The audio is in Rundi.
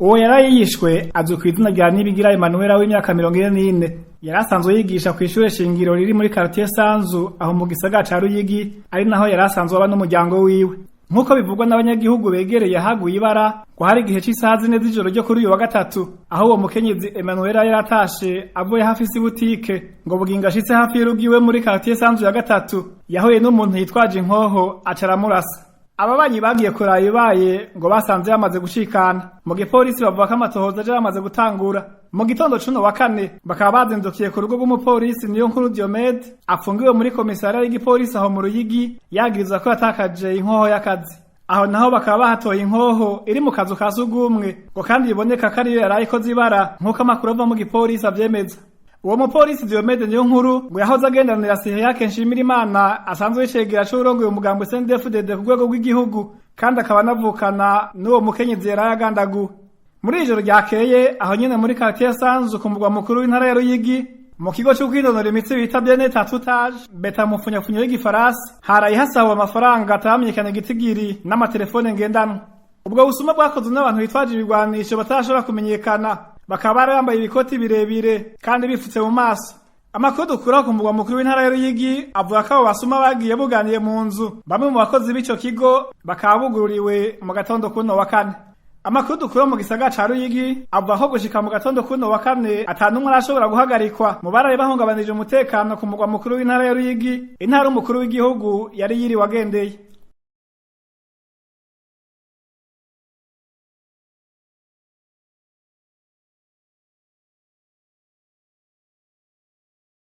Uwo yaraye yishwe azwi kw'izina rya Nibigira Emmanuel w'imyaka 44. Yari asanzwe yigisha kw'ishure shingiro riri muri quartier Sanzu aho mu gisagara ca Ruyigi, ari naho yari asanzwe aba n'umuryango wiwe. Nk'uko bivugwa n'abanyagihugu begereye ahaguye ibara, ngo hari igihe c'isaha 4 z'ijoro ryo kuri uyu wa gatatu, aho uwo mukenyezi Emmanuel yari atashe avuye hafi y'ibutike, ngo bugingo ashitse hafi y'urugo iwe muri quartier Sanzu ya gatatu, yahuye n'umuntu yitwaje inkoho aca aramurasa. Ababanyi bagiye kuraba ibibaye ngo basanze yamaze gucikana. Mu gipolisi bavuga ko amatohoza aje yamaze gutangura. Mu gitondo cuno wa kane bakaba bazindukiye ku rugo rw'umupolisi Niyonkuru Diomede afungiwe muri komisariya y'igipolisi aho mu Ruyigi, yagirizwa ko yatakaje inkoho y'akazi. Aho naho bakaba bahatoye inkoho iri mu kazu ka sugumwe, ngo kandi biboneka ko ariyo yaraye ikoze ibara, nk'uko amakuru ava mu gipolisi avyemeza. Uwo mupolisi Diomede Niyonkuru ngo yahoze agendanira Siheyake Nshimirimana asanzwe yicegera c'uwurongoye umugambwe CNDD-FDD ku rwego rw'igihugu, kandi akaba anavukana n'uwo mukenyezi yaraye agandaguwe. Muri ijoro ryakeye, aho nyene muri quartier Sanzu ku mugwa mukuru w'intara ya Ruyigi, mu kigo co kwinonora imitsi bita Bien Tatouage beta mu mfunyafunyo y'igifaransa, haraye hasahuwe amafaranga atamenyekana igitigiri n'amatelefone ngendanwa. Ubwo busuma bwakozwe n'abantu bitwaje ibigwanisho batarashobora kumenyekana, bakaba bari bambaye ibikoti birebire kandi bifutse mu maso. Amakuru dukura ku mugwa mukuru w'intara ya Ruyigi avuga ko abo basuma bagiye buganiye mu nzu bamwe mu bakozi b'ico kigo, bakaba bugururiwe mu gatondo kuno wa kane. Amakuru dukura mu gisagara ca Ruyigi avuga ko gushika mu gatondo kuno wa kane ata n'umwe arashobora guhagarikwa mu baraye bahungabanije umutekano ku mugwa mukuru w'intara ya Ruyigi, intara umukuru w'igihugu yari yiriwe agendeye.